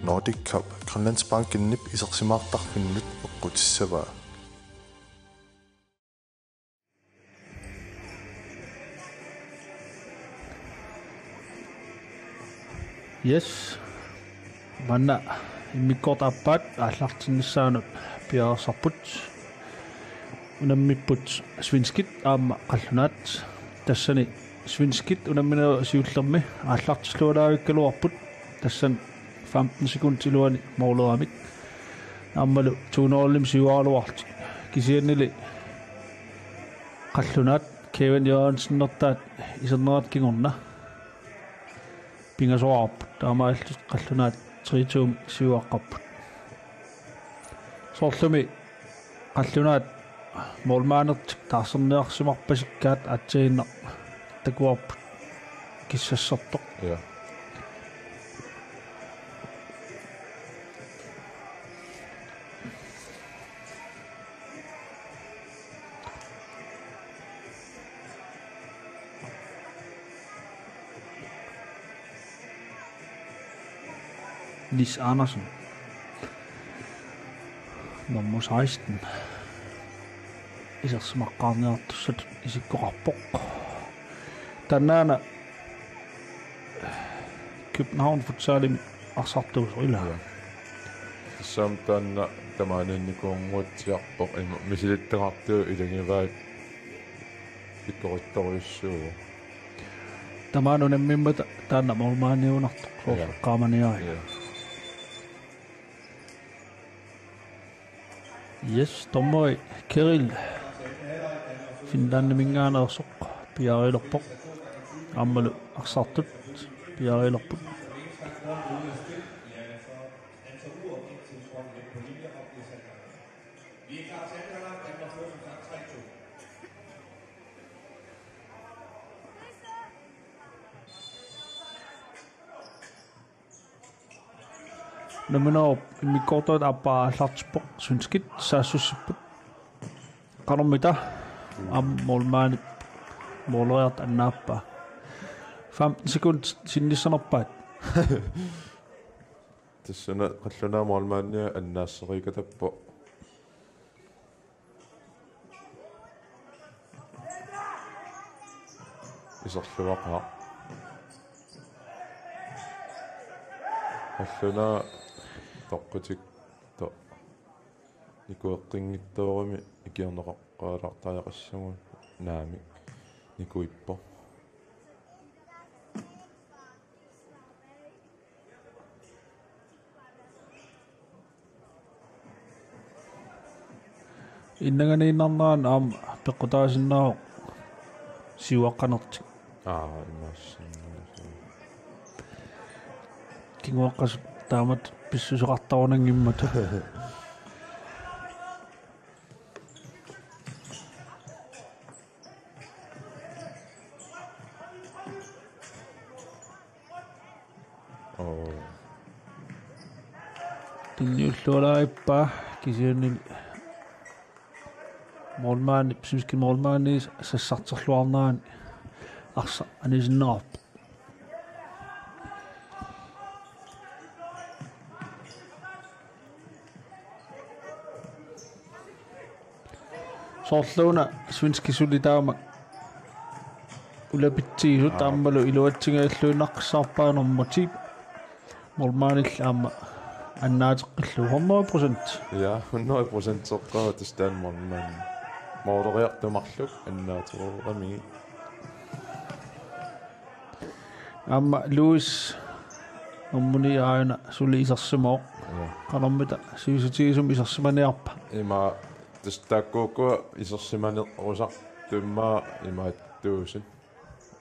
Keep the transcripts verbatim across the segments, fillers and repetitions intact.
Nordic Cup Grønlandsbankenip isersimaartarfinnut eqqutissavaa. Yes. Manna immikkoortut aappaat aallartinnissaanut piareersarput. Unammipput svenskit aamma qallunaat. Tassani svenskit unamminerup siullermi aallartillualaavikkaluarput. Tassani femten sekundit iluani måleramik. Aammalu to nul-imi siuaraluarlutik. Kisiannili qallunaat Kevin Jørgensenertaat isernerat kingorna pingasoraarput. Taamaalillutik qallunaat tre to-mi siuaqqapput. Soorlumi qallunaat målmandertik taarserniarsimarpasikkaat aatsaannguaq takuarput kissassartoq. Ja. Lis Andersen. Nummer seksten. Isersimaqqaarniartussatut isikkoqarpoq. Taannaana København Futsalimi arsartuusoq ilaa. Ja. Tassami taanna tamaaniinnikuunnguatsiarpoq ima misilittagartuut ilagivaat pikkorissorujussuuvoq. Tamaani unammimmata taanna målmandiunartoq soorlu. Ja. Qaamaniarit. Ja. Yes, dommeri Kirill Finlandiminngaanneersoq piareerpoq. Aammalu arsartut piareerput. Nammineq immikkoortuata aappaa aallartippoq, svenskit saassussipput. Qanormita aamma målmandip måleriartoq annaappaa. Femten sekundit sinnissanerpaat. Tassani qallunaat målmandia annaasseriikatappoq. Iserluaqaaq. Qallunaat toqqutik to-, nikueqqinngitsoorami ikiorneqaqqaalaartariaqassagut naamik nikuippoq. Innanganiinnarnerani aamma peqqutaasinnaavoq siuaqqanertik. Aa, immaqa. Kinguaqqasut taamatut pissuseqartarunanngimmata. Oo. Tunniulluarpaa kisianni målmandi, svenskit målmandi sassarterluarnerani arsaq anisinneqarpoq. Soorluuna svenskit suli taama ulapitsigisut. Aa. Aammalu iluatsinngilluinnaqqissaarpaa nummer ti. Målmandillu aamma annaateqqillugu hundrede procent. Ja, hundrede procent soqqaava tassa taanna målmand. Måleriartumarlu annaatereeramigit. Aamma Louis nummer ni aajuna suli isersimavoq. Joo. Qanormita sivisutigisumik isersimaniarpa? Ima tassa taakkuuku isersimanerusartut immaqa imaattuusut.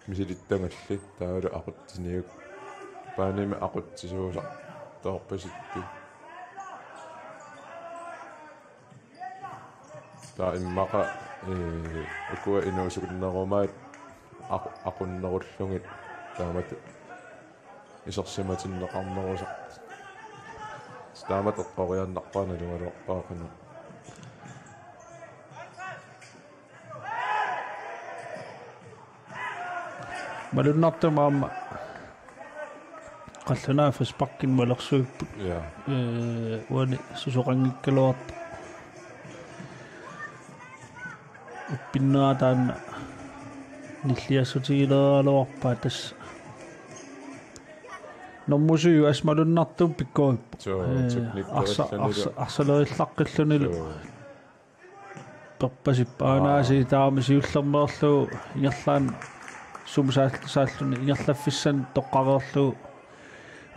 Misilittagallit taavalu aqutsiniuk. Paanimi aqutsisuusartoorpasipput. Taava immaqa, ee, ukua inuusukunnerumaat aqu-, aqunnerullugit taamatut isersimatinneqarnerusartut. Taamatut eqqoriaannarpara nalugaluarpara qanoq. Malunnartumik aamma Qallunaat frisparkinik malersuipput. Ja. Ee, uani susoqanngikkaluartoq. Uppinneraa taanna nilliassutigileeraluarpaa tassa. Normu syv assut malunnartumik pikkorippoq. Suu, ee, teknikkerillunilu. Arsa-, arsa-, arsalerillaqqillunilu. Suu. Perpasippoq. Aa. Aanaasiit taama siullermeerlugu ingerlaannaq sumut saal-, saalluni ingerlaffissanik toqqareerlugu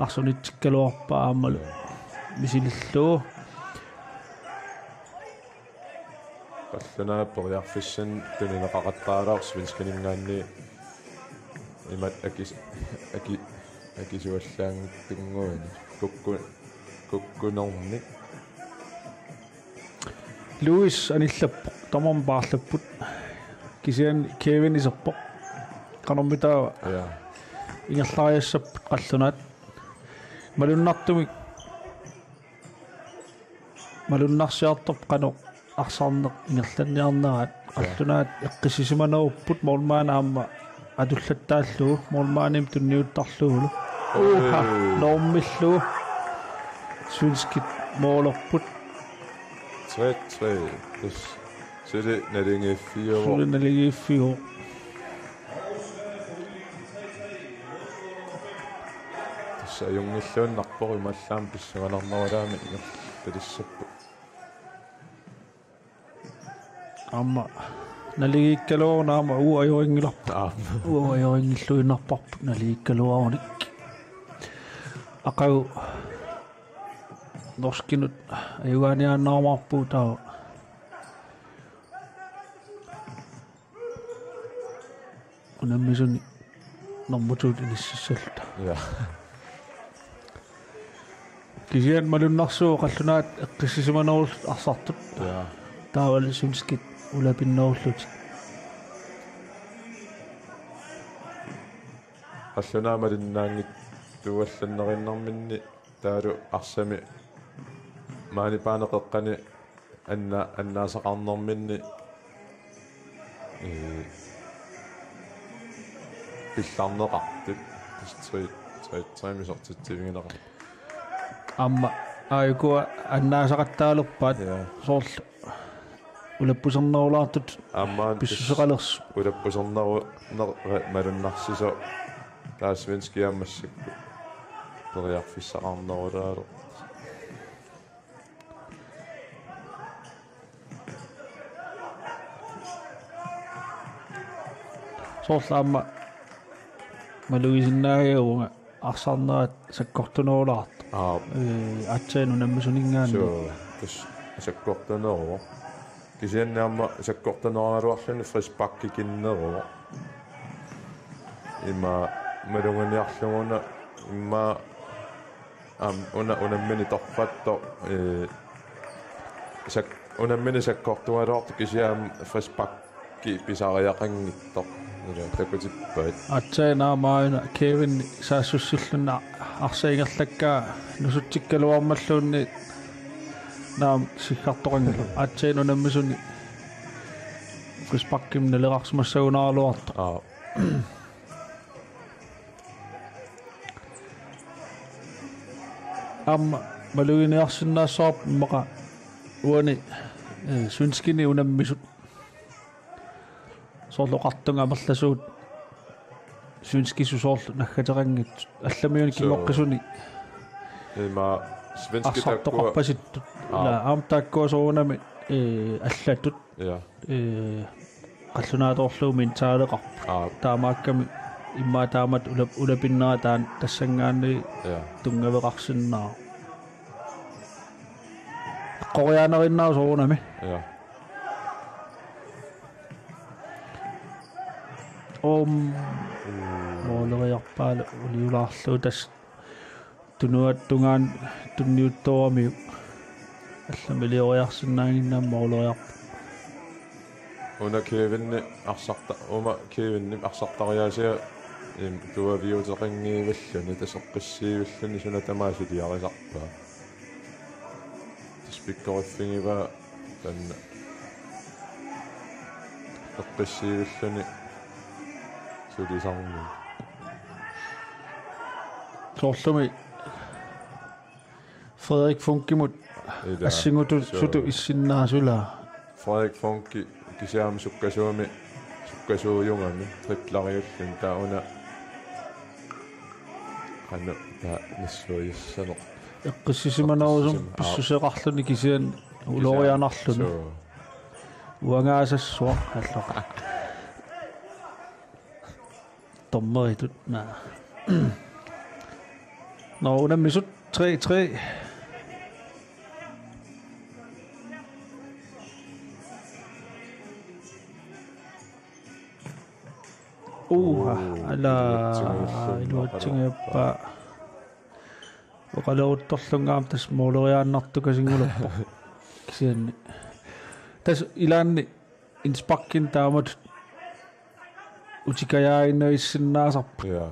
arsunitsikkaluarpaa aammalu misilillugu. Qallunaat periarfissanik tunineqaqattaarlugu svenskaninngaanniit imatut akis-, aki-, akisuallaanngitsunnguanik kukku-, kukkunernik. Louis anillappoq, tamarmik paarlapput. Kisianni Kevin iserpoq. Qanormitaava? Ja. Ingerlariassapput qallunaat. Malunnartumik. Malunnarsiartorpoq qanoq arsarneq ingerlanniarneraat. Ja. Qallunaat eqqissisimanerupput målmand aamma atullattaallugu, målmandimik tunniuttarlugulu. Uha, oi. Normillugu. Svenskit målerput. Tre tre. Tassa suli naligiiffiuvoq. Suli naligiiffiuvoq. Tassa ajunngilluinnarpoq, imaallaat pissanganarnerulaamik ingerlalissapput. Aamma naligiikkaluaruni aamma uagut ajorinngilarput. Aap. Uagut ajorinngilluinnarparput naligiikkaluarunik. Aqagu norskinut ajugaaniaannaarumaarpugut taava. Unammisunik normu to-t inississalluta. Ja. Kisianni malunnarsivoq qallunaat eqqissisimanerullutik arsartut. Ja. Taavalu svenskit ulapinnerullutik. Qallunaat malinnaanngitsuallannerinnarminni taavalu arsami maani paaneqeqqani anna-, annaasaqarnerminni, ee, pillarneqartut. Tassa tre, tre, tre misortitsivigineqartut. Aamma aajukua annaasaqattaalerpaat. Ja. Soorlu ulappusernerulaartut. Aamma pissuseqalersut. Ulappuserneru-, ner-, malunnarsisoq. Taava svenskit aamma massakkut periarfissaqarnerulaalerput. Soorlu aamma malugisinnaagavunga arsarnerat sakkortunerulaartoq. Aap. Ee, aatsaat unammisuninngaanniit. Suu, tassa sakkortuneruvoq. Kisianni aamma sakkortuneraraluarluni frisparkikinneruvoq. Ima maluginiarluguna ima Aamma una unammineq torrattoq, ee, sak-, unammineq sakkortugaluartoq kisianni aamma frisparki pisariaqanngitsoq. Ila takutippaat. Aatsaat aamma una Kevin saassussilluni arsaq ingerlakkaa nusutsikkaluarmalluunniit naamik siggartoqanngilaq. Aatsaat unammisuni frisparkimik naleqarsimassagunaraluartoq. Aa. Aamma maluginiarsinnaassavarput immaqa uani, eh, svenskini unammisut. Soorlu oqartunga amerlasuut svenskisut soorlu naggateqanngitsut. Allamiuni suu kingoqqisuni. Ima svenskit taakkua. Arsartoqarpasittut. Aa. Ila aamma taakkua soorunami, eh, allatut. Ja. Ee, qallunaatoorlugu mentaaleqarput. Aa. Taamaakkami immaqa taamatut ulap-, ulapinnera taanna tassanngaanniit ja. Tunngaveqarsinnaavoq. Eqqoriaaneriinnaavoq soorunami. Ja. Om. Mm. Mooleriarpaalu uliulaarlugu tassa tunuata tungaanut tunniuttooramiuk. Allamik ilioriarsinnaaginnarmat mooleriarpoq. Una Kevin arsarta-, uma Kevin arsartariaasia im tuaviuteqanngivilluni tassa eqqissiivilluni suna tamaat suliarisarpaa. Tassa pikkoriffigivaa taanna eqqissiivilluni sulisarnini. Soorlumi Frederik Funkimut. Ila. Assingutut. Suu. Sutut issinnaasulaat. Frederik Funki kisianni sukkasuumik, sukkasuujugami tripleriulluni taava una qanoq taava nassuiassaneq. Eqqissisimanerusumik. Eqqissisima-, aa. Pissuseqarluni kisianni ulorianarluni. Suu. Uangaasassuaq alloq. Dommeritut, naa. Nå, unammisut tre tre. Uha, uu, ala, iluatsinngilluinnaq, iluatsinngilluinnaq. Oqaleruttorlunga aamma tassa mooleriaannartukasinngulerpoq. Kisianni. Tassa ilaanni indsparkini taamatut utikajaaginnarsinnaasarput. Ja.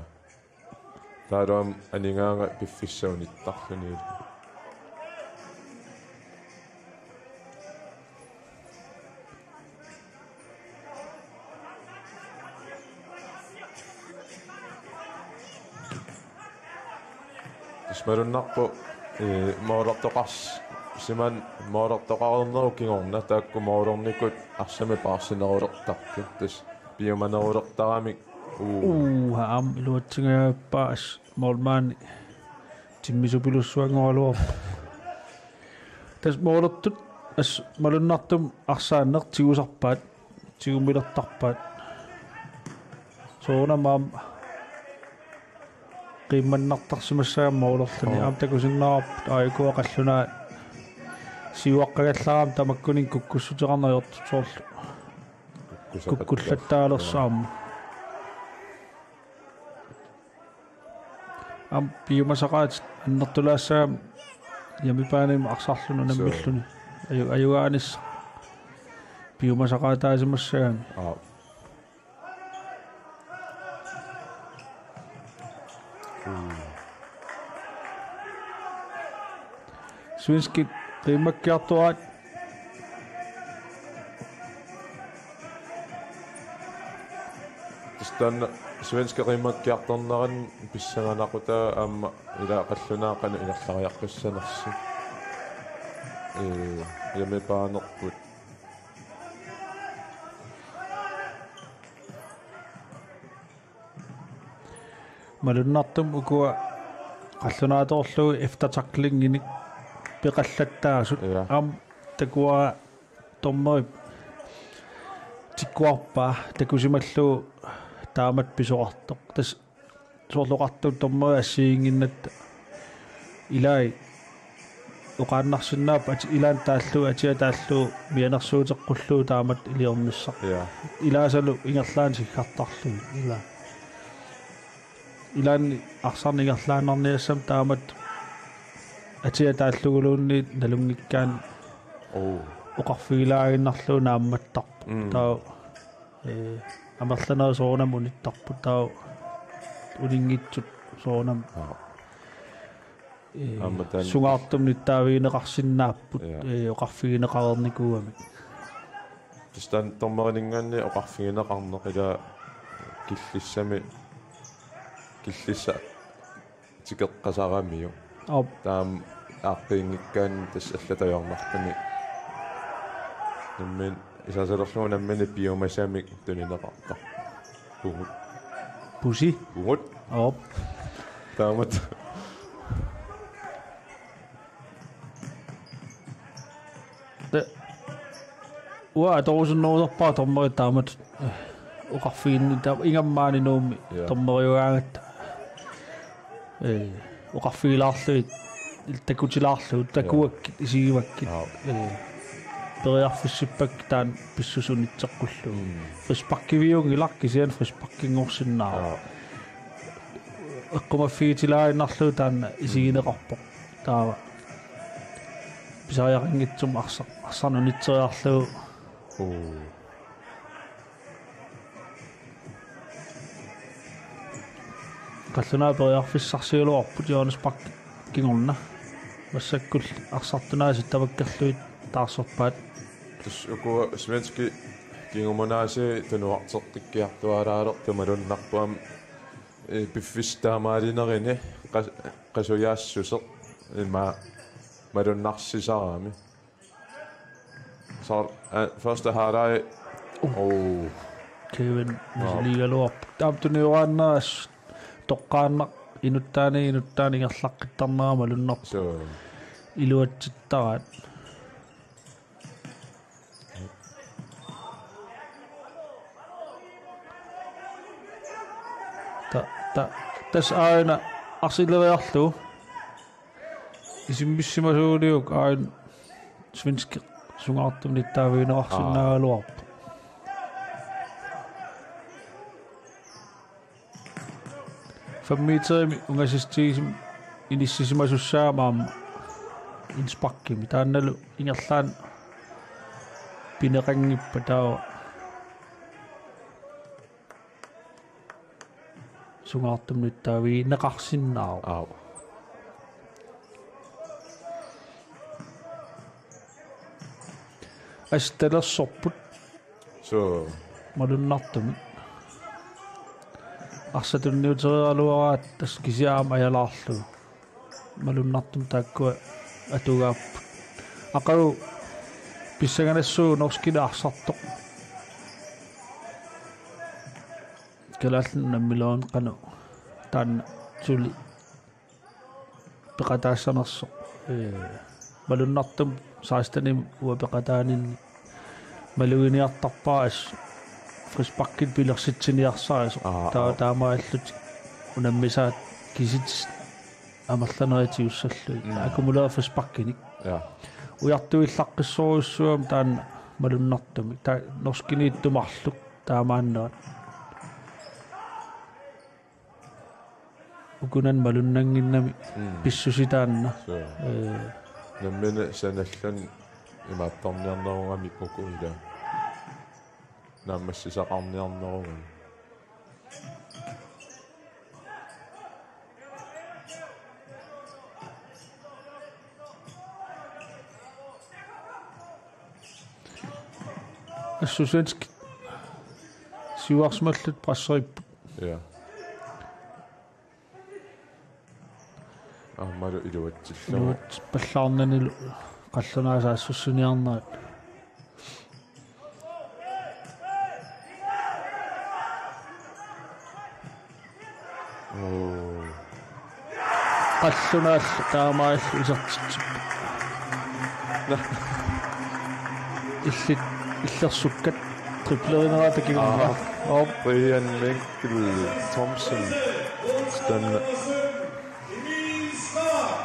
Taavalu aamma anigaanga piffissaq unittarluni. Tassa malunnarpoq, ee, moolertoqars-, siman moolertoqareernerup kingorna taakku moolernikut arsamik paarsinerulertarput. Tassa piumanerulertaramik. Uu. Uu, aamma iluatsingajappaa, as målmandi timmisupilussuanngoraluarpoq. Tassa moolertut as malunnartumik arsaanneq tigusarpaat, tigumilertarpaat. Soorunami aamma qiimmannartarsimassagami moolerluni. Aa. Aamma takusinnaavarput A I K qallunaat siuaqqagallarami tamakkuninnga kukkussuteqarneq ajortut soorlu. Kukkusaqattaarput. Kukkullattaalersaarmat. Aamma piumasaqaatit annertulaassagami hjemmebanemi arsarluni unammilluni. Suu. Aju-, ajugaanissaq. Piumasaqaataasimassagami. Aap. Mm. Svenskit qiimmakkiartoraat. Tassa taanna svenskit qiimmakkiartorneranni pissanganaqutaat aamma ila qallunaat qanoq ingerlariaqqissanersut. Ee, hjemmebanerput. Malunnartumik ukua qallunaatoorlugit eftertacklinginik peqallattaasut. Ja. Aamma takuara dommerip tikkuarpaa takusimallugu taamatut pisoqartoq. Tassa soorlu oqartoq dommerit assigiinnginnatta ilai oqaannarsinnaapput, at-, ilaanni taallugu, atia taallugu mianersuuteqqullugu taamatut iliornissaq. Ja. Ilaasalu ingerlaannaq siggartarlugit. Ila. Ilaanni arsarneq ingerlaannarniassammat taamatut atia taalluguluunniit nalunngikkaanni. Oo. Oqarfigilaaginnarlugu naammattarpoq. Mm. Taava, ee, amerlanerit soorunami unittarput, taava uninngitsut soorunami. Aa. Ee, aamma taanna sungaartumik nittaavigineqarsinnaapput, ja, ee, oqarfigineqareernikuugamik. Tassa taanna dommerininngaanniit oqarfigineqarneq ila killissami, killissaq tikeqqasaramiuk. Aap. Taava aaqqiinngikkaanni tassa allatut ajornartumik nammineq isaasalerlugu nammineq piumasamik tunineqartarpugut. Pusi. Pugut. Aap. Taamatut. Te-, uanga atorusunnerulerpara dommerit taamatut, eh, oqarfiginni-, taava ingammik maani Nuummi, ja, dommeriugaangatta. Eh, oqarfigilaarlugit, takutilaarlugu, ja, takuakkit, isigivakkit. Aap. Eh, periarfissippakkit taanna pissusunitseqqullugu. Mm. Frisparkiviunngilaq kisianni frisparkinngorsinnaavoq. Aap. Eqqumaffigitilaaginnarlugu taanna isigineqarpoq. Taava pisariaqanngitsumik arsa-, arsarneq unitseriarlugu. Uu. Qallunaat periarfissarsigaluarput Johannes Bak kingorna. Massakkullu arsartunaasut tamakkerlugit taarserpaat. Tassa ukua svenskit kingumunaasii tunuarteqqikkiartualaalertut malunnarpoq aamma, ee, piffissaq taamaalinerini Qas-, qasujaassuseq ima malunnarsisarami. Så, øh, første halvleg. Oh. Kevin, wow. Misiligaluarpoq. Taamtuniuaannaas toqqaannaq inuttaani inuttaani ingerlaqqittarnera malunnarpoq. Så. Iluatsittaraat. Ta, ta, tassa aajuna arsileriarlugu. Isimmissimasuuliuk aajuna svenski sungaartumik nittaavigineqarsinnaagaluarpoq. Fem meterimi ungasissutigisumik inissisimasussaammat aamma indsparkimi. Taannalu ingerlaannaq pineqanngippat taava sungaartumik nittaavigineqarsinnaavoq. Aap. Astalersorput. Så. Malunnartumik. Arsaq tunniuteriaraluaraat tassa kisianni aamma ajalaarlugu. Malunnartumik taakkua atugaapput. Aqagu pissanganassuuvoq norskinik arsartoq. Kalaallit unammiluunniit qanoq taanna suli peqataassanersoq. Ee, malunnartumik sekstenimi uanga peqataaninni maluginiartarpara assut frisparkit pilersitsiniarsarisoq. Aa, taava aa. Taamaalillutik unammisaat kisitsisit amerlanerisiussallugit. Mm. Akkumulereret frisparkinik. Ja. Ujartuillaqqissorujussuugami taanna malunnartumik. Taava norskiniittoq marluk taamaannerat. Ukunani malunnannginnami. Mm. Pissusitaanna. Så. Ee. Nammineq sanalluni imaattorniarnerugamik uku ila. Naammassisaqarniarnerugamik. Assut svenskit siuarsimallutik presseripput. Ja. Aammalu iluatsillugu. Iluatsippallaarnanilu qallunaat saassussiniarnerat. Oo. Qallunaallu taamaalillutik isertitsipput. Illit, illersukkat triplerinerat takinerma. Aa. Op. Brian Mikkel Thomsen. Taanna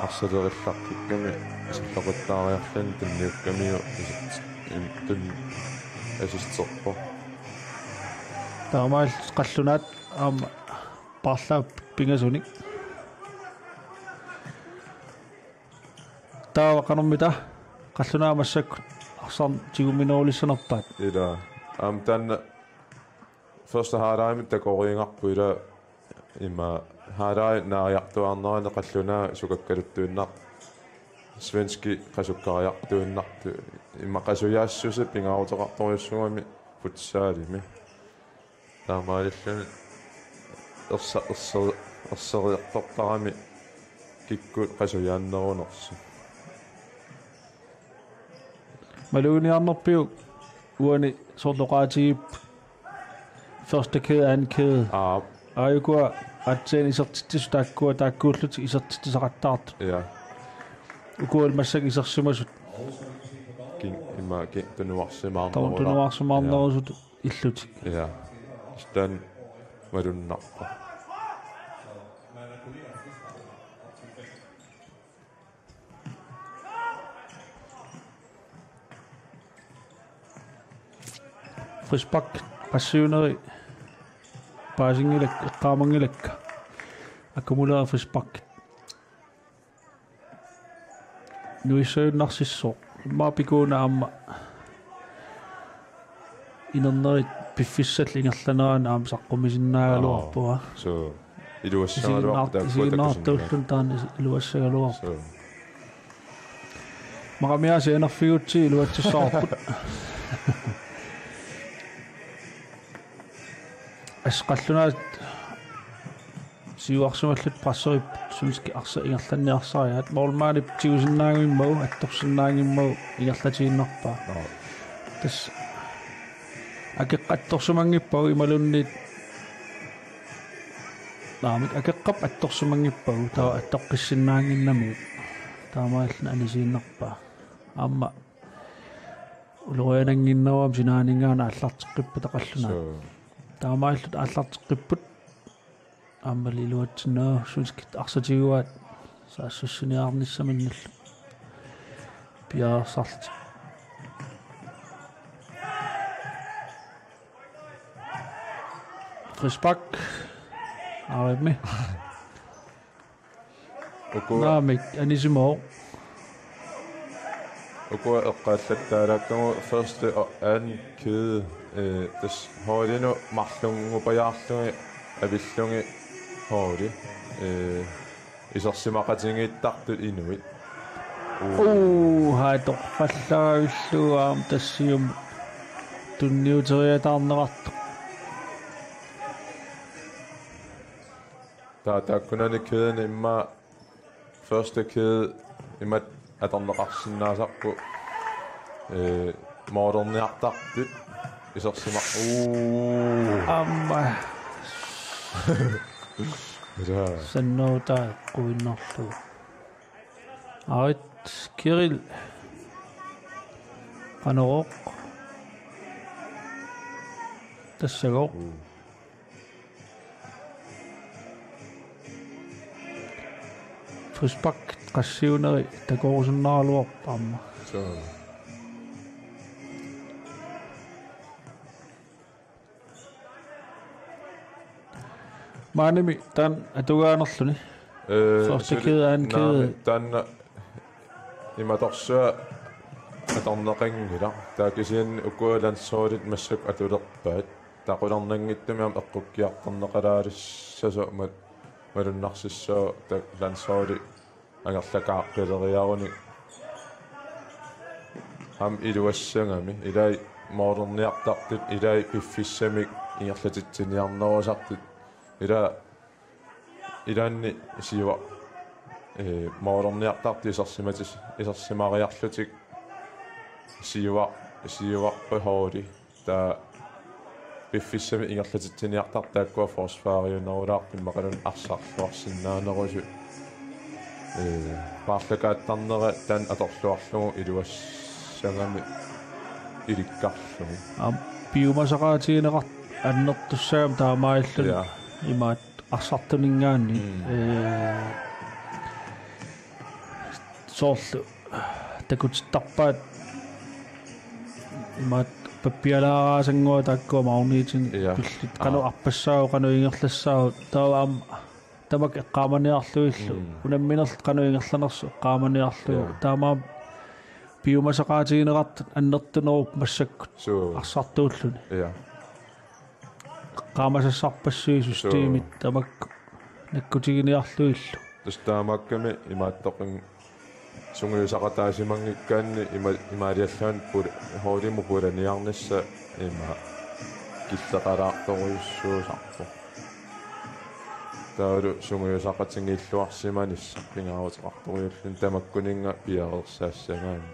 arsalerillaqqikkamik isertoqattaariarluni tunniukkamiuk isertit-, im-, tun-, assisterpoq. Taamaalillutik qallunaat aamma paarlaapput pingasunik. Taava qanormita qallunaat massakkut arsaq tigumminerulissanerpaat. Ila. Aamma taanna første halvlegimi takoriinnarput ila ima halvleg naariartuaarnerani qallunaat sukakkaluttuinnartut. Svenskit qasukkariartuinnartut. Ima qasujaassuseq pingaaruteqartorujussuugami futsalimi. Taamaalilluni ersa-, erser-, erseriartortarami kikkut qasujaannerunersut. Maluginiarnerpiuk uani soorlu oqaatigipput første kæde, anden kæde. Aap. Aajukua aatsaat isertitsisut taakkua taakkuullutik isertitsisaqattaartut. Ja. Ukua massakkut isersimasut. Kin-, ima ki-, tunuarsimaarnerular. Taava tunuarsimaarnerusut. Ja. Illutik. Ja. Stan malunnarpoq. Frispark, passiuneri, paasinngilakka, eqqaamanngilakka. Akkumulereret frispark. Nuissajunnarsissoq. Immaqa Pikuuna aamma inernerit piffissallu ingerlanerani aamma saqqummisinnaagaluarpoq. Aa, suu. Iluassagaluarpoq isiginnaar-, taakku isiginnaartuulluni taanna is-, iluassagaluarpoq. Suu. Maqamiaasiit anerfigutsigit iluatsissavarput. Assut qallunaat siuarsimallutik presseripput. svenskit arsaq ingerlanniarsarigaat. Målmandip tigusinnaanngimmagu, attorsinnaanngimmagu ingerlatiinnarpaa. Nå. Tassa akeqqap attorsimanngippagu imaluunniit. Naamik, akeqqap attorsimanngippagu, taava attoqqissinnaannginnamiuk. Taamaalilluni anisiinnarpaa. Aamma ulorianannginnavaa sinaaninngaanniit aallarteqqippata qallunaat. Suu. Taamaalillutik aallarteqqipput. Aamma iluatsinnagu svenskit arsaq tiguaat saassussiniarnissaminnullu piareersarlutik. Frispark. Aarimmi. Uku Naamik, anisimooq. Uku eqqaallattaalaakkagut første og anden kæde, øh, tassa holdinut marlunngupajaarlugit avillugit holdi, øh, isersimaqatigiittartut inuit. Uu, haatorfallaavillugu aamma tassium tunniuteriataarneqartoq. Taava taakkunani kædeni immaqa første kæde imatut atorneqarsinnaasarput, øh, målerniartartut isersimar-, uu. Aamma. Jaa. Sannuutaa quinnarlugu. Arit Kirill. Qanorooq. Tassagooq. Uu. Frispark qassiuneri takorusunnaraluarput aamma. Suu. Maanimi taanna atugaanerluni. Øh, første suli kæde, anden kæde. Naamik, taanna imatorsuaq atorneqanngilaq. Taava kisianni ukua landsholdit massakkut atulerpaat. Taava qularnanngitsumik aamma eqqukkiartorneqalaalissasoq ma-, malunnarsissaaq taakku landsholdit angerlakaaqqileriarunik. Aamma iluassagami, ilai målerniartartut, ilai piffissamik ingerlatitsiniarnerusartut, ila ilaanni siua-, øh, målerniartartut isersimatis-, isersimariarlutik siua-, siuarput holdi. Taava piffissami ingerlatitsiniartartut taakkua forsvariunerulaartut immaqaluunniit arsarluarsinnaanerusut. Øh, paarlakaattarnera taanna atorluarlugu iluassagami ilikkarlugu. Aamma piumasaqaatigineqartut annertussaagamik taamaalilluni. Ja. Imaattoq arsartuninngaanniit. Mm. Øh, soorlu takutittarpaat imaattoq pappialaaraasannguaq taakkua magnetinut. Ja. Pillugu qanoq arpassaavoq, qanoq ingerlassaavoq, taava aamma tamakku eqqaamaniarlugillu. Mm. Unamminerlu qanoq ingerlanersoq eqqaamaniarlugu. Ja. Taamaammat piumasaqaatigineqartut annertunerupput massakkut. Suu. Arsartuulluni. Ja. Eqqaamasassarpassuit systemit. Suu. Tamakku nakkutiginiarlugillu. Tassa taamaakkami imaattoqin- sungiusaqataasimanngikkaanni ima-, imaaliallaannaq pul-, holdimut pulaniarnissaq ima killeqalaartorujussuusarpoq. Taavalu sungiusaqatigiilluarsimanissaq pingaaruteqartorujuulluni tamakkuninnga piareersaassagaanni.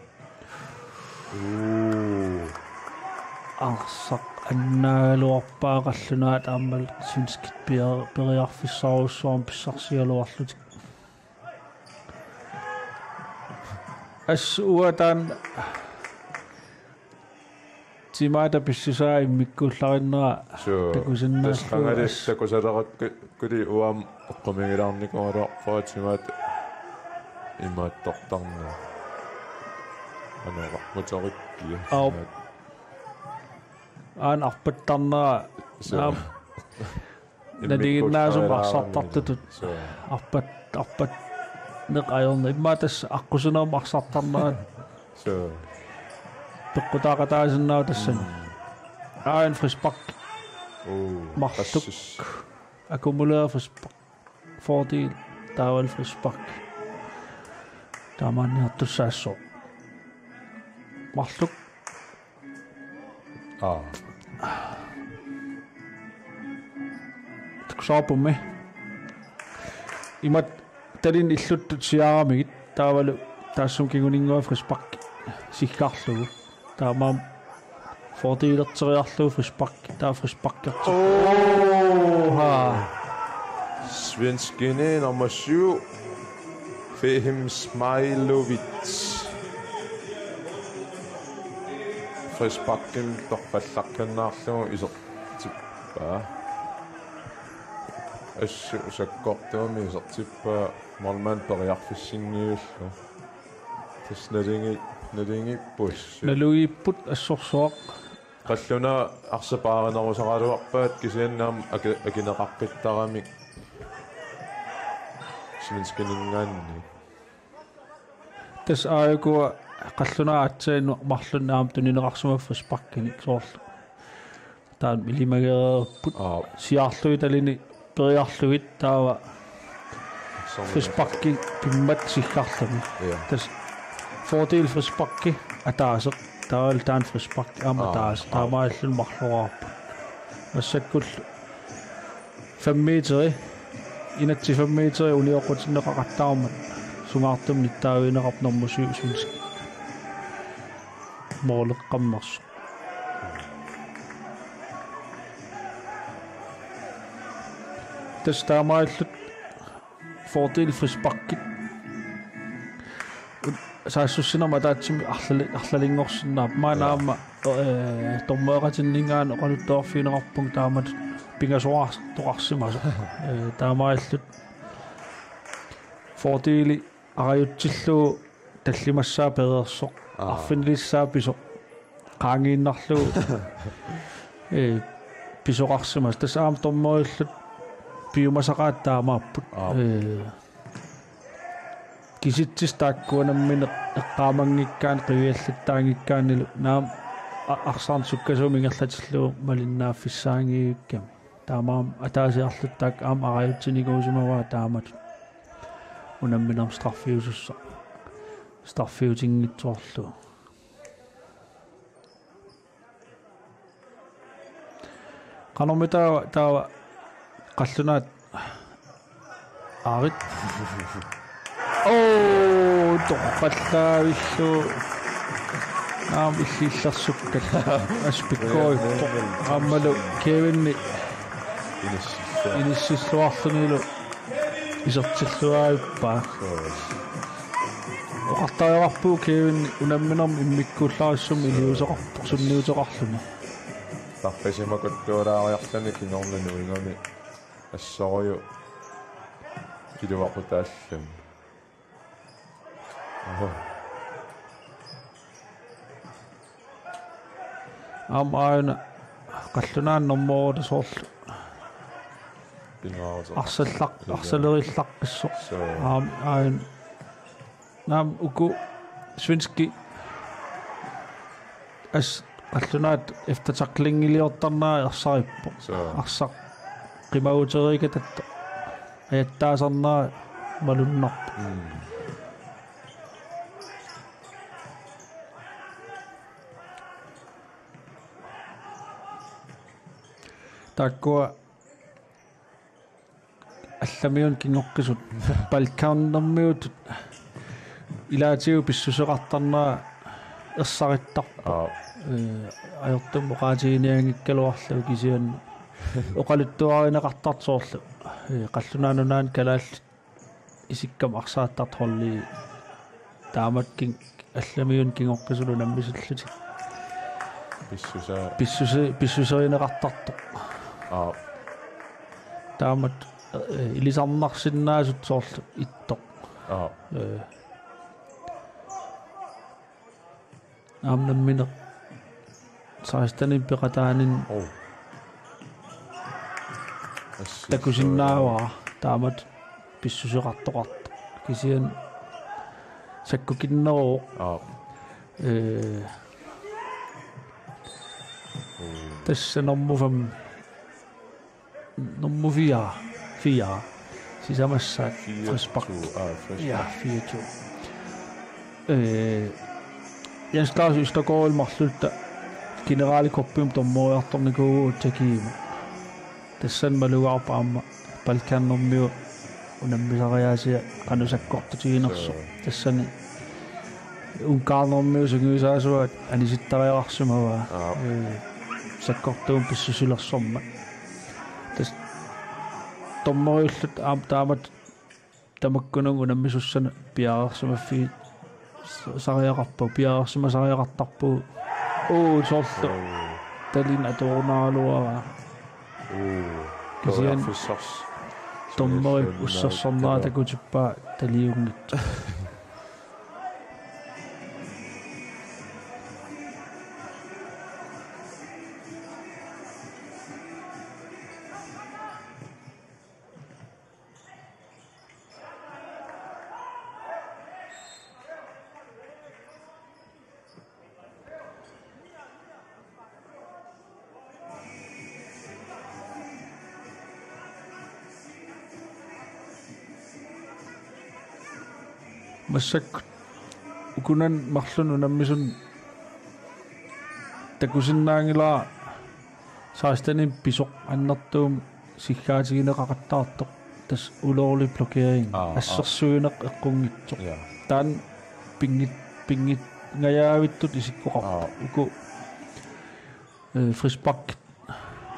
Uu. Arsaq annaagaluarpaa qallunaat aammalu svenskit pia-, periarfissarujussuarmik pissarsigaluarlutik. Assut uanga taanna timaata pissusaa immikkuullarinnera. Suu. Takusinnaallugu. Tassa qangali as- takusalerakku-, kuli uanga eqqumiigilaarnikuugaluarpara timaata imaattortarnera. Anora, motorikkia. Aap. Aana arpattarnera. Suu. Aap. Nalinginnaasumik arsartartutut. Suu. Arpat-, arpatneq ajorneq. Immaqa tassa aqqusinermut arsartarnerat. Suu. Peqqutaaqataasinnaavoq tassani. Mm. Aana frispark. Uu, marluk. Passus. Akkumuleret frispark. Fordel. Taavalu frispark. Taamaanniartussaassaaq. Marluk. Aa. Takusarpummi. Imatut Alin illuttut siaramigit taavalu taassuma kinguninnguaq frispark siggarlugu. Taamaammat fordelerteriarlugu frispark, taava frisparkertoq. Oha. Svenskini nummer syv, Fehim Smailovic. Frisparkimik torpallakkannaarlugu isertippaa. Assut sakkortuumik isertippaa, målmand periarfissinngilluinnarlugu. Tassa nalingi-, nalingiippoq. Nalugiipput assorsuaq. Qallunaat arsaq paarinerusaraluarpaat kisianni aamma aki-, akineqaqqittaramik svenskininngaanniit. Tassa aajuku qallunaat aatsaat marlunnik aamma tunineqarsimavoq frisparkinik soorlu. Taanna ilimagereerput. Aa. Siaarlugit alini periarlugit taava frisparki pimmat siggarluni. Ja. Tassa fordel frisparki ataaseq. Taavalu taanna frisparki aamma Aa, ataaseq. aa. Taamaalilluni marloraarput. Massakkullu fem meteri, inatsit fem meteri unioqqutinneqaqattaarmat sungaartumik nittaavigineqarpoq nummer syv svenski. Måleqqammersoq. Tassa taamaalillutik fordel frisparkit saassussinermi ataatsimik arlali-, arlalinngorsinnaapput. Maanna Ja. Aamma eh, dommereqatinninngaanniit oqaluttuarfigineqarpunga taamatut pingasoqartoqarsimasoq. Eh, taamaalillutik fordeli arajutsillugu tallimassaa pereersoq. Aa. Arfinilissaa pisoq. Qaangiinnarlugu eh, pisoqarsimasoq. Tassa aamma dommerillutik piumasaqaat taamaapput. Aa. Eh, Kisitsisitaakkuanammineq eqqaamanngikkaanni qiviallattaanngikkaannilu naamik a-, arsarneq sukkasuumik ingerlatillugu malinnaaffissaanngivikkami. Taamaammat ataasiarluttaaq aamma arajutsinikuusimavaa taamatut. Unamminermi straffiusussaq. Straffiutinngitsoorlugu. Qanormi taava, taava qallunaat aarit. Oo, torpallaavillugu. Aamma illit illersukkat. Aspikkoippo. Aammalu Kevinni inissilluarlunilu isertilluaavippaa. Oqartariaqarpugut Kevin unamminermi immikkuullarissummi iliuuseqarpoq sunniuteqarluni. Tarrisimakuttuulaariarluni kingorna nuingami assorujuk iluaqutaalluni. Oho. Aamma aajuna qallunaanut nummeruta soorlu. Pingaartoq. Arsallaq-, arsalerillaqqissoq. Soo. Aamma aajuna. Naamik uku svenski as qallunaat eftertacklingiliortarnera ersarippoq. Soo. Arsaq qimaguteriikkatta ajattaasarnera malunnarpoq. Mm. Taakkua allamiunut kingoqqisut Balkanermiutut ilaatigut pissuseqartarnera ersarittarpoq. Aa. Eh, ajortumik oqaatiginianngikkaluarlugu kisianni oqaluttuarineqartartoq soorlu. Eh, Qallunaat Nunaanni kalaallit isikkamik arsaattartut holdii taamatut allamiunut kingoqqisut unammisillutik. Pissusa-. Pissuse-, pissuserineqartartoq. Aa. Taamatut, eh, ilisarnarsinnaasut soorlu ittoq. Aa. Eh. Aamma nammineq sekstenimi peqataaninni. Oh. Takusinnaavara taamatut pissuseqartoqartoq. Kisianni sakkukinneruvoq. Aa. Eh. Tassa nummer fem. Nummer fire. Fire. Sisamassaat. Frispark. Ja, fire to. Eh, Jens Claus Østergaard marlulluta Generalcuppimi dommeriartornikuuvugut takiima. Tassani malugaarpoq aamma Balkanermiut unammisariaasia qanoq sakkortutiginersoq. Tassani unkaarnermiut sungiusaasuat anisittariaqarsimavaa. Aap. Ee, sakkortuumik pissusilersormat. Tassa dommerillu aamma taamatut tamakkununnga unammisussanut piareersimaffigisariaqarpoq, sariaqarpoq, piareersimasariaqartarpugut. Uu, soorlu. Uu. Talin atorunaraluaraa. Uu. Kisianni periarfissarsi. Dommerip ussersornera takutippaa taliunngitsoq. Massakkut ukunani marlunni unammisunut takusinnaanngilara sekstenimi pisoq annertuumik siggaatigineqaqattaartoq, tassa ulovlig blokering. Aa, aa. Assersuineq eqqunngitsoq. Ja. Taanna pinngit-, pinngit-, ngajaavittut isikkoqarpoq. Aa. Uku, eh, frispark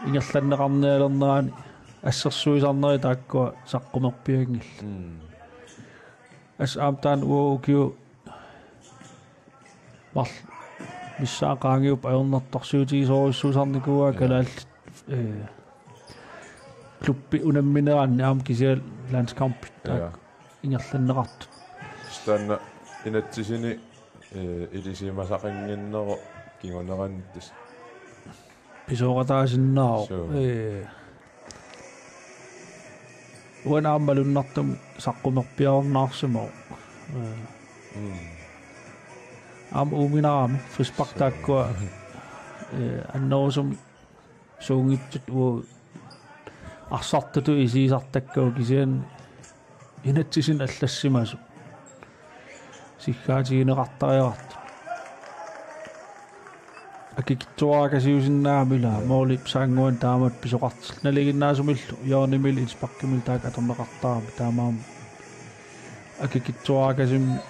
ingerlanneqarnialernerani assersuisarnerit taakkua saqqumerpianngillat. Mm. Assut aamma taanna uagut ukiut marluk missaat qaangiupput ajornartorsiutigisorujussuusarnikuuaa. Ja. Kalaallit, eh, klubbit unammineranni aamma kisianni landskampit, ja, taakku ingerlanneqartut. Taanna inatsisini, eh, ilisimasaqannginnerup kingunerani tassa pisooqataasinnaavoq. Suu. Ee. Uani aamma malunnartumik saqqumerpiarunnaarsimavoq. Ee. Mm. Aamma uuminarami frispark taakkua, ee, annerusumik suunngitsut uagut arsartutut isigisartakkagut kisianni inatsisinik allassimasut. Siggaatigineqartariaqartut. Akikitsuarakasiusinnaammat ilaa, ja, moolip saannguani taamatut pisoqartillugu. Nalinginnaasumillu hjørnemillu indsparkimillu taakku atorneqartaramik taamaammat akikitsuarakasimmik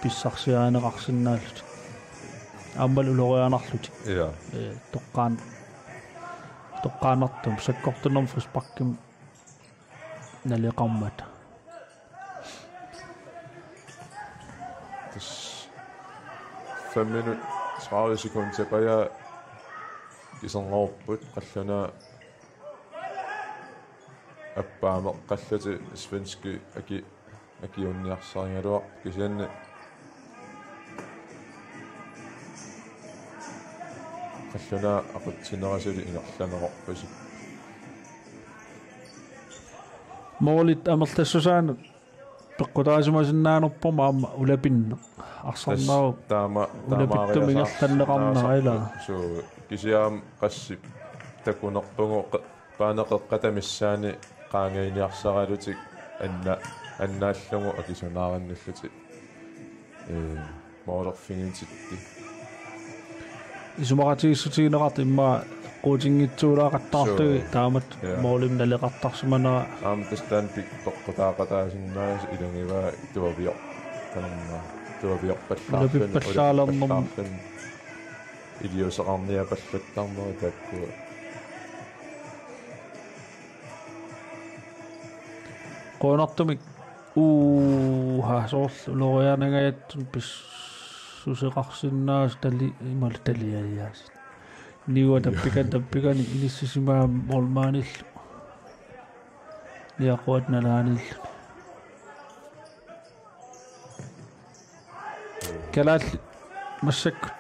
pissarsiarineqarsinnaallutik. Aammalu ulorianarlutik. Ja. Ee, toqqaan-, toqqaannartumik sakkortunermik frisparkimik naleqarmata. Tassa fem minut, tredive sekundit tilbage. Kisernerupput, qallunaat appaameq qallutit svenskit aki-, akiunniarsarigaluarput kisianni qallunaat aqutsinerisilu ingerlaneqarpasippoq. Moolit amerlassusaanut peqqutaasimasinnaanngorput aamma ulapinneq. Arsarnerup tassa taama-, ulapittumik taamaariasaarsinnaasarput ingerlanneqarnera ilaa. Suu, kisianni qassit takunerpugut qe-, paanaqeqqata missaani qaangiiniarsaralutik anna-, annaallugu akisunaarinnillutik. Ee, moolerfigitikka. Isumaqatigiissutigineqartut immaqa quutinngitsuulaaqattaartugit. Suu. Taamatut, ja, moolimik naleqartarsimanera. Aamma tassa taanna pik-, peqqutaaqataasinnaasut ilagivaa tuavior-, taanna tuaviorpallaarluni, ulapippallaalernermut, ulapippallaalernermut iliuuseqarniapallattarnerit taakkua. Qujanartumik. Uuha, soorlu ulorianangajattunik pissuseqarsinnaasut tali-, imalu taliajaasut. Niua tappika-, tappikani inissisimagamik målmandillu. Niaquat nalaanillu. Kalaallit massakkut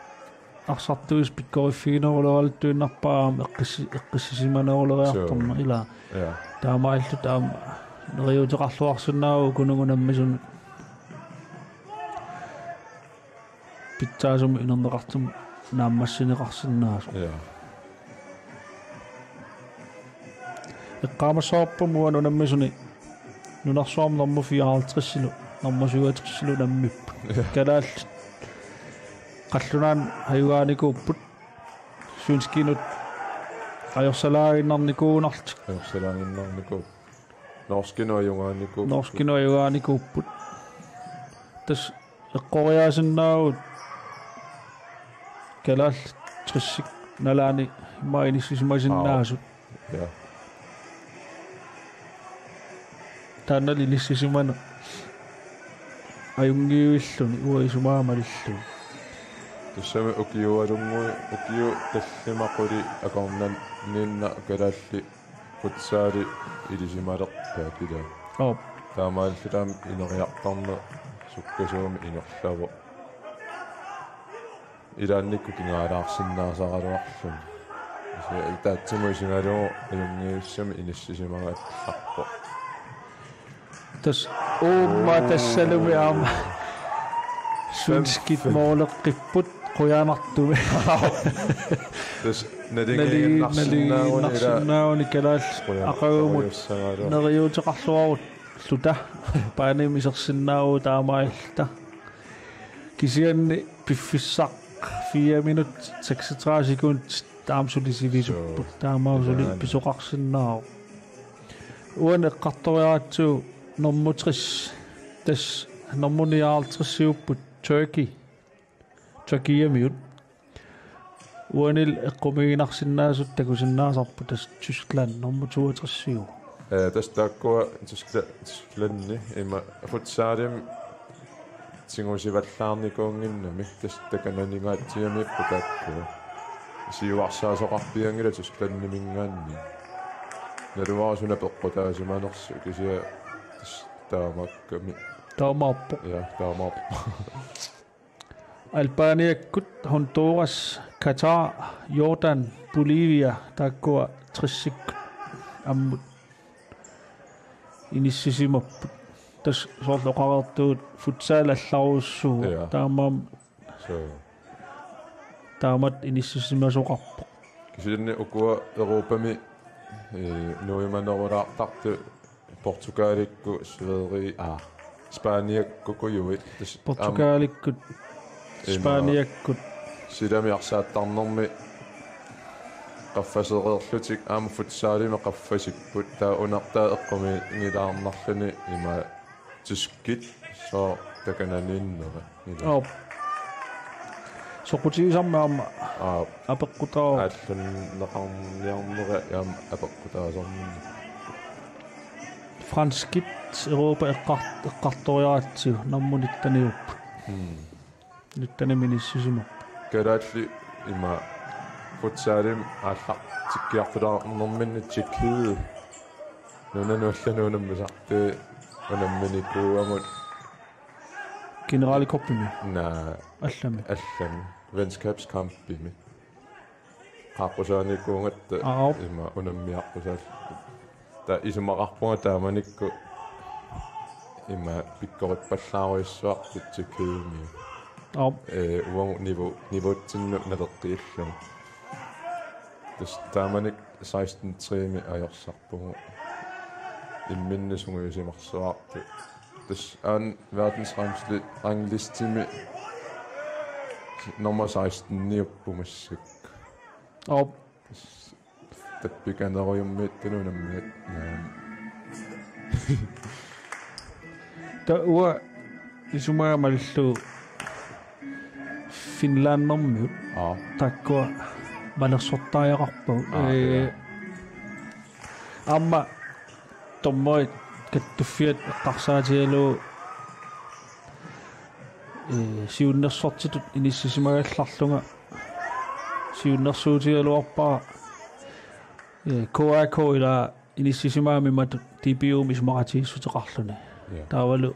arsartuisa pikkoriffigineruleraluttuinnarpara aamma eqqissi-, eqqissisimaneruleriartorneq. Suu. Ilaa. Ja. Taamaalilluta aamma neriuuteqarluarsinnaavagut ukununga unammisunut pitsaasumik inerneqartumik naammassineqarsinnaasoq. Ja. Eqqaamassavarput uani unammisuni nunarsuarmi nummer fireoghalvtredsilu, nummer syvogtressillu unammipput. Ja. Kalaallit qallunaanut ajugaanikuupput. Svenskit ajorsalaaginnarnikuugunarlutik. Ajorsalaaginnarnikuupput. Norskinut ajugaanikuupput. Norskinut ajugaanikuupput. Tassa eqqoriaasinnaavugut kalaallit tressit nalaani immaqa inissisimasinnaasut. Aap. Ja. Taannali inissisimaneq ajunngiivilluni uanga isumaga malillugu. Tassami ukiualunnguit, ukiut tallimat qulit akornanniinnaq kalaallit futsali ilisimalerpaat ilaa. Aap. Taamaalillutalu ineriartorneq sukkasuumik ingerlavoq. Ilaannikkut kingaalaarsinnaasaraluarluni. Kisianni ataatsimut isigalugu ajunngivissamik inissisimagaluarpoq. Tassa uuma tassalumi aamma svenskit fem, fem. Mooleqqipput qujanartumik. Tassa nali-, naligiinnarsinnaaguni ila-, naligiinnarsinnaaguni kalaallit qujan-, aqagumut qujassagaluaq. Neriuuteqarluarulluta. Baanimi isersinnaavugut taamaalilluta. Kisianni piffissaq fire minut seksogtredive sekundit taama suli sivisoorput. Suu. Taamaammat suli, ilaana, pisoqarsinnaavoq. Uani eqqartoriaratsigu nummer tres, tassa nummer nioghalvtredsiupput Turkey. Tyrkiamiut. Uanili eqqumiiginarsinnaasut takusinnaasarput tassa Tyskland nummer toogtresiuvoq. Ee, tassa taakkua Tyskla-, Tysklandi ima futsalimi tigusivallaarnikuunnginnami tassa takananingaatsiamiipput taakkua. Siuarsaasoqarpianngilaq Tysklandiminngaanniit. Naluara suna peqqutaasimanersoq kisianni tassa taamaakkami. Taamaappoq. Ja, taamaappoq. Albaniakkut, Honduras, Qatar, Jordan, Bolivia, taakkua tressikkut ammut inissisimapput. Tassa soorlu oqareertugut futsal allarujussuuvoq. Ja. Taamaammat. Suu. Taamatut inissisimasoqarpoq. Kisianni ukua Europami, ee, nuimanerulaartartut Portugalikkut, Sverige, aa, Spaniakkukujuit. Tassa Portugalikkut, aam-, ima, Spaniakkut. Silami arsaattarnermi qaffasereerlutik aamma futsalimi qaffasipput. Taava unartaa eqqumiigilaarnarluni ima tyskit sooq takananiinneri. Ila. Aap. Soqutigisarmi aamma. Aap. Apeqqutaavoq. Aallunneqarniarneri aamma apeqqutaasarnermi. Franskit Europa eqqar-, eqqartoriaratsigu nummer nitteniupput. Hmm. Nittenimi inissisimapput. Kalaallit ima futsalimi aallartikkiartulaarnerminni Tjekkiet. Nunanut allanut unammisartut unamminikuugamut. Generalcuppimi? Naa. Allami? Allami. Venskabskampimi. Qaaqqusaanikuugatta. Aap. Ima unammiaqqusaalluni. Taava isumaqarpunga taamanikkut ima pikkoripallaarujussuartut Tjekkiemi. Aap. Ee, uagut nivu-, nivuutsinnut naleqqiullugu. Tassa taamanikkut seksten tre-mi ajorsarpugut. Imminnut sungiusimarsuartut. Tassa aana verdensrangsli-, ranglistemi nummer seksten-iupput massakkut. Aap. Tappikanerujummiittunut unammiat. Naa. Taava uanga isumaga malillugu Finlandermiut. Aap. Taakkua malersortariaqarpagut. Aa, ee, ja. Aamma dommerit kattuffiat eqqarsaatigalugu, ee, siunnersortitut inissisimagallarlunga siunnersuutigaluarpara, ee, K A K ila inissisimagami imatut D B U-mik isumaqatigiissuteqarluni. Ja. Taavalu,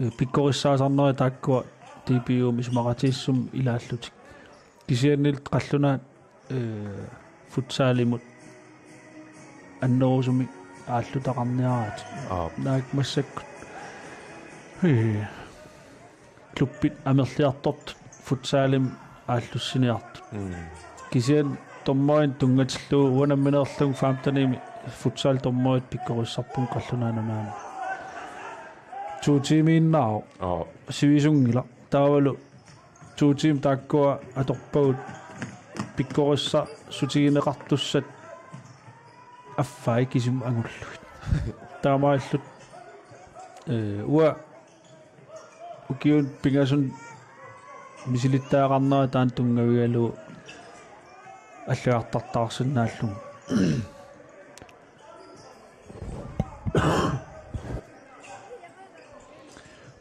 ee, pikkorissaasarnerit taakkua D B U-mik isumaqatigiissummik ilaallutik. Kisiannili qallunaat, ee, futsalimut annerusumik aallutaqarniaraat. Aap. Naak massakkut. Ee, klubbit amerliartortut futsalimi aallussiniartut. Mm. Kisianni dommerinik tunngatillugu uanga nammineerlunga femtenimi futsaldommerit pikkorissarpunga qallunaanut aamma. To tiimiinnaavoq. Aap. Sivisunngilaq. Taavalu to tiimit taakkua atorpagut pikkorissarsiutigineqartussat affai kisimi angullugit. Taamaalillutik, eh, uanga ukiuni pingasuni misilittagaqarnera taanna tunngavigalugu alliartortaarsinnaallugu.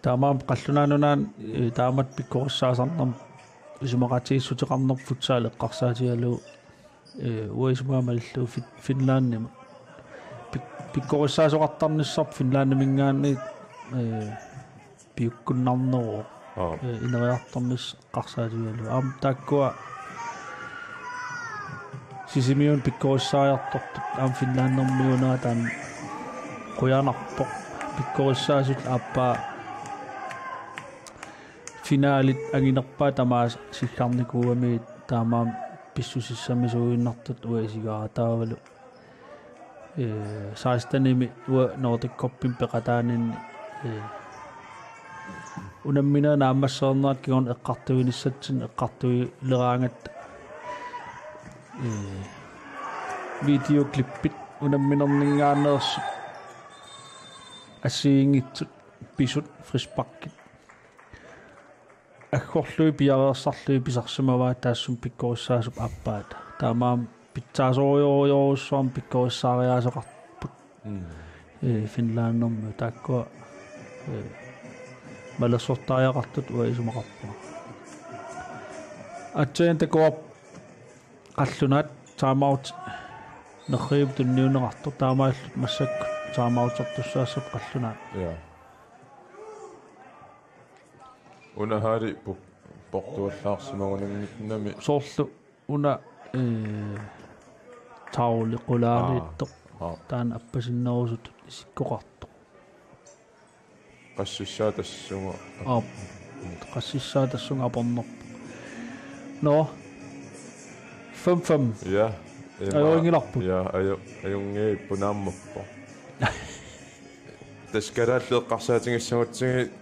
Taamaammat qallunaat nunaanni, eh, taamatut pikkorissaasarnermut isumaqatigiissuteqarnerput futsal eqqarsaatigalugu, eh, uanga isumaga malillugu Fin-, Finlandimut. Pik-, pikkorissaasoqartarnissarput Finlandiminngaanniit, eh, piukkunnarneruvoq. Aap. Eh, ineriartornissaq eqqarsaatigalugu. Aamma taakkua Sisimiuni pikkorissaajartortut aamma Finlandimiunera taanna qujanarpoq. Pikkorissaasut aappaa finalit anginerpaat tamaasa siggarnikuugamigit taamaammat pissusissamisuuginnartut uanga isigaara taavalu. Eh, sekstenimi uanga Nordic Cupimi peqataaninni, eh, unamminerit naammassereernerat kingorna eqqartuinissatsinnik eqqartuileraangatta, eh, videoklippit unamminerninngaanneersut assigiinngitsut pisut frisparkit aggorlugit piareersarlugit pisarsimavaat taassuma pikkorissaasup aappaata. Taamaammat pitsaasorujorujussuarmik pikkorissaariaaseqarput. Mm. Eh, Finlandimiut taakkua, eh, malersortariaqartutut uanga isumaqarpunga. Aatsaat takuarput qallunaat timeout nerrivik tunniunneqartoq taamaalillutik massakkut timeoutertussaassapput qallunaat. Ja. Una haali pu-, portuallaarsimagunannginnami. Soorlu una, eh, tavle qulaaniittoq. Aa, aa. Taanna appasinnerusutut isikkoqartoq. Qassissaa tassunga. Aap. Qassissaa tassunga apornerpoq. Nå. Fem fem. Ja. Ima. Ajorinngilarput. Ja, ajo-, ajunngiipput naammappoq. Tassa kalaallit eqqarsaatigissagutsigit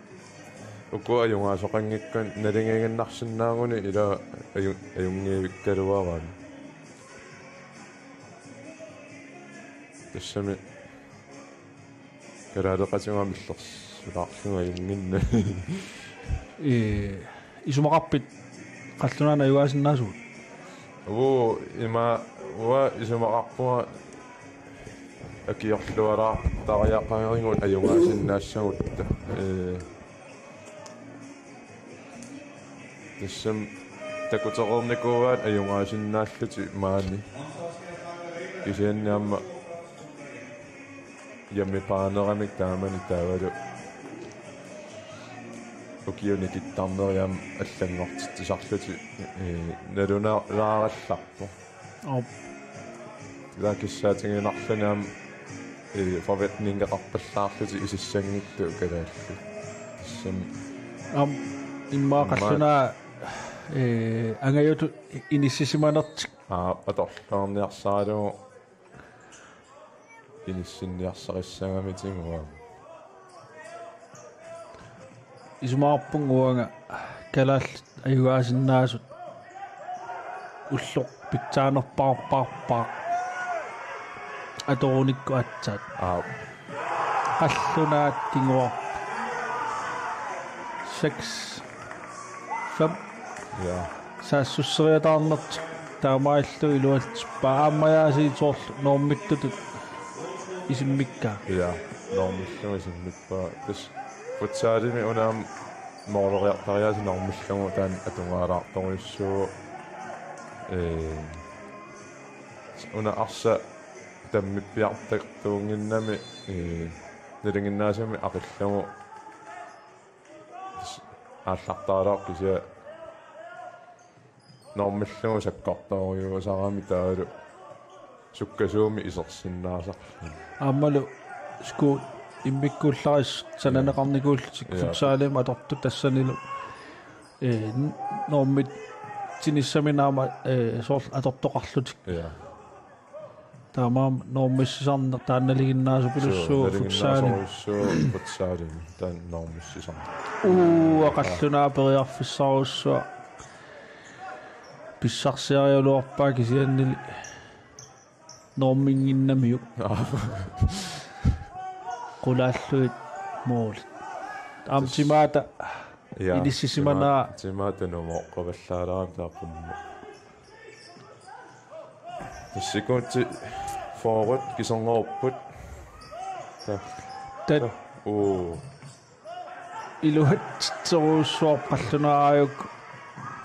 uku ajugaasoqanngikkaanni naligiiginnarsinnaaguni ila aju-, ajunngiivikkaluaraanni. Tassami kalaaleqatigut aamma illersulaarlugu ajunnginnami. Ee, isumaqarpit qallunaanut ajugaasinnaasugut? Uu, ima, uanga isumaqarpunga akiorlualaartariaqarigut ajugaasinnaassagutta. Ee, tassami takutereernikuuaat ajugaasinnaallutik maani. Kisianni aamma hjemmebane-mik taamani taavalu ukiuni kittarneriam allanngortitsisarlutik, ee, nalunaarallarpoq. Aap. Ila kissaatiginarluni aamma, ee, forventningeqarpallaarlutik isissanngitsut kalaallit. Tassami. Aamma immaqa immaqa qallunaat, ee, angajutut inissisimanertik. Aap, atorluarniarsaralugu inissinniarsarissagamitigut aamma. Isumaqarpunga uanga kalaallit ajugaasinnaasut ulloq pitsaanerpaarpaarpaaq atorunikku aatsaat. Aap. Qallunaat kinguarput. Seks fem. Ja. Saassusseriataarnertik taamaalillutik iluatsippaa aammajaasiit soorlu normittutut isimmikkaa. Ja, normillugu isimmippaa. Tassa futsalimi una aamma mooleriartariaaseq normillugu taanna atugaalaartorujussuuvoq. Ee, una arsaq tammippiartartuunnginnami, ee, nalinginnaasumik aqillugu aallartaraluarpoq kisianni normillugu sakkortoorujussuusarami taavalu sukkasuumik isersinnaasarluni. Aammalu skuut immikkuullarissut sananeqarnikuullutik. Ja. Futsalimi atortut tassanilu, ee, n-, normitsinissamik aamma, ee, soorlu atortoqarlutik. Ja. Taamaammat normissisarneq taanna nalinginnaasupilussuuvoq. Suu, futsalimi. Nalinginnaasorujussuuvoq futsalimi. Taanna normissisarneq. Uu, qallunaat periarfissarujussuaq. Pissarsiarigaluarpaa kisiannili norminnginnamiuk. Aa. qulaallugit mål. Aamma timaata Ja, inissisimanera. Timaat, timaat nummer oqavallaalaarami taaqummu. Sekundit fyrre kiserngorput. Ta-, Tat- ta-, uu. Iluatserujussuaq qallunaat aajuku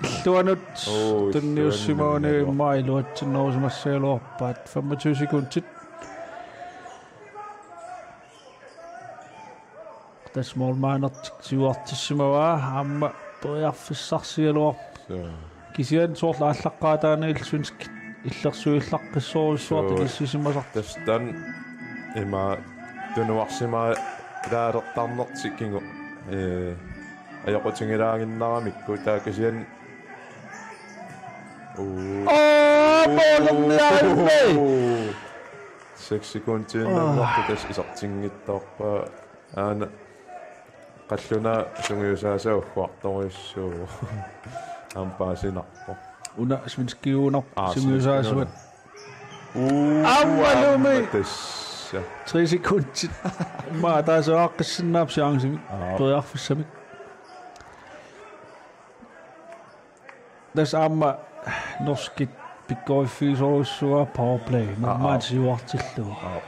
illuanut. Uu, tunniussimagunik illuanut. Immaqa iluatsinnerusimassagaluarpaat femogtyve sekundit. Tassa målmandertik siuartissimavaa aamma periarfissarsigaluarpoq. Suu. Kisianni soorlu aallaqqaataaniilli svenskit illersuillaqqissorujussuartut. Suu. Inissisimasartut. Tassa taanna ima tunuarsimaalaalertarnertik kingu, ee, ajoqutigilaaginnaramikku taava kisianni. Uu. Aa, målerniarmi! Uu. Seks sekundiinnanngortut. Aa. Tassa isertinngitsoorpaa. Aana qallunaat sungiusaasaat ugguartorujussuuvoq. Aamma paasinarpoq. Una svenskiugunarpoq. Aa, sungiusaasuat. Svenskiugunarpoq. Uu, aammalumi. Aamma tassa. Tre sekundit. Immaqa ataaseq aaqqissinnaavoq chancemik. Aa. Periarfissamik. Tassa aamma norskit pikkoriffigisorujussuuaat powerplay. Aa, aa. Maanna siuartillugu. Aa.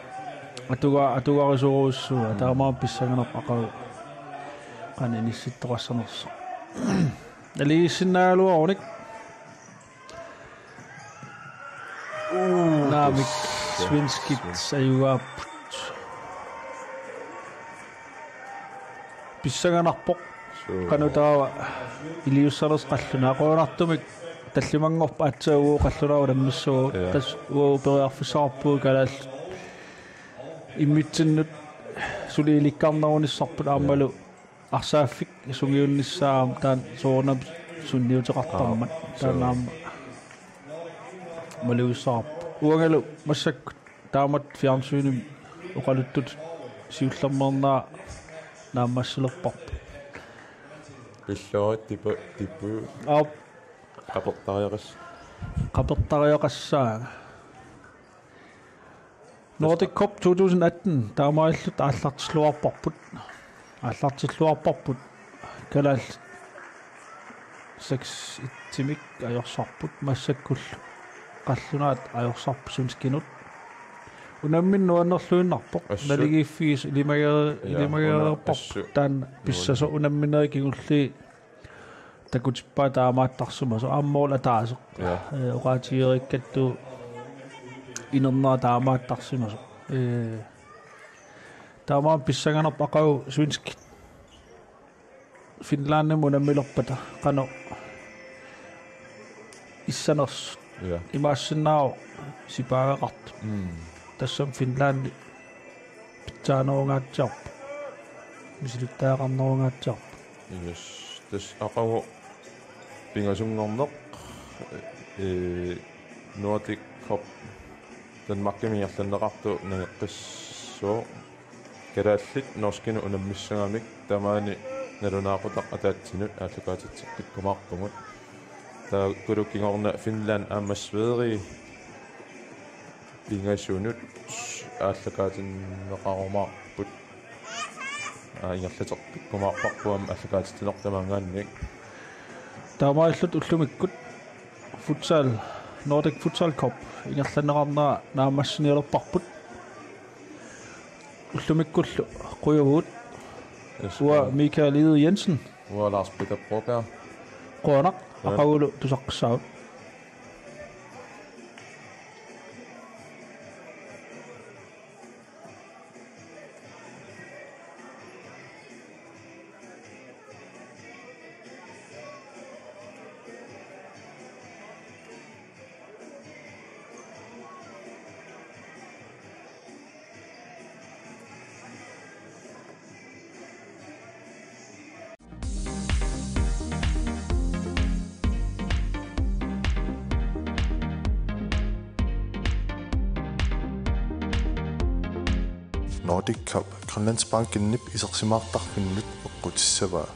Atuga-, atugarisorujussuuaat. Mm. Taamaammat pissanganarpoq aqagu qanoq inissittoqassanersoq. Naligiissinnaagaluarunik. Uu, naamik, tassa. Svenskit. Svenskit ajugaapput. Pissanganarpoq. Suu. Qanoq taava iliussanersoq qallunaat. Qujanartumik tallimanngorpat aatsaat uagut qallunaat unammissagut. Ja. Tassa uagut periarfissaqarpugut kalaallit immitsinnut suli ilikkarnerunissarput aammalu. Ja. Arsaaffik sungiunnissaa aamma taanna soorunami sunniuteqartarmat. Aa, taanna suu. Aamma malugissaqarpoq. Uangalu massakkut taamatut fjernsynimi oqaluttut siullermeernerat naammassilerparput. Pilluarit tipu-, tipu-. Aap. Qapertariaqas-. Qapertariaqassaanga. Nordic Cup to tusind atten, taamaalilluta aallartilluarparput. Aallartilluarparput. Kalaallit seks et-imik ajorsarput, massakkullu qallunaat ajorsarput svenskinut. Unammineq nuannerluinnarpoq. Assut. Naligiiffigisoq ilimageri-, ja, ilimagereerparput. Una-, assut. Taanna pissasoq. Nuann-. Unamminerit kingulliit takutippaat taamaattarsimasoq, aamma mål ataaseq. Ja. Ee, oqaatigereerakku inernera taamaattarsimasoq. Ee, taamaammat pissanganarpoq aqagu svenskit Finlandimut unammilerpata qanoq issanersut. Ja. Imaassinnaavoq sipaagaqartut. Mm. Tassami Finlandi pitsaanerungaatsiarpoq. Misilittagaqarnerungaatsiarpoq. Yes. Tassa aqagu pingasunngorneq, ee, Nordic Cup Danmarkimi ingerlanneqartoq nangeqqissaaq. Kalaallit norskinut unammissagamik tamaani nalunaaqutaq ataatsinut aallakaatitseqqikkumaarpugut. Taakkulu kingorna Finland aamma Sverige pingasunut aallakaatinneqarumaarput. Aa, ingerlateqqikkumaarparput aamma aallakaatitsineq tamaanngaanniit. Taamaalilluta ullumikkut futsal, Nordic Futsal Cup ingerlanneqarnera naammassinialerparput. Ullumikkullu qujavugut. Yes, uanga qujanaq. Michael Egede Jensen. Uanga Lars Peter Broberg. Qujanaq. Qujanaq. Aqagulu tusaqqissaagut. Nordic Cup Grønlandsbankenip isersimaartarfinnut eqqutissavaa.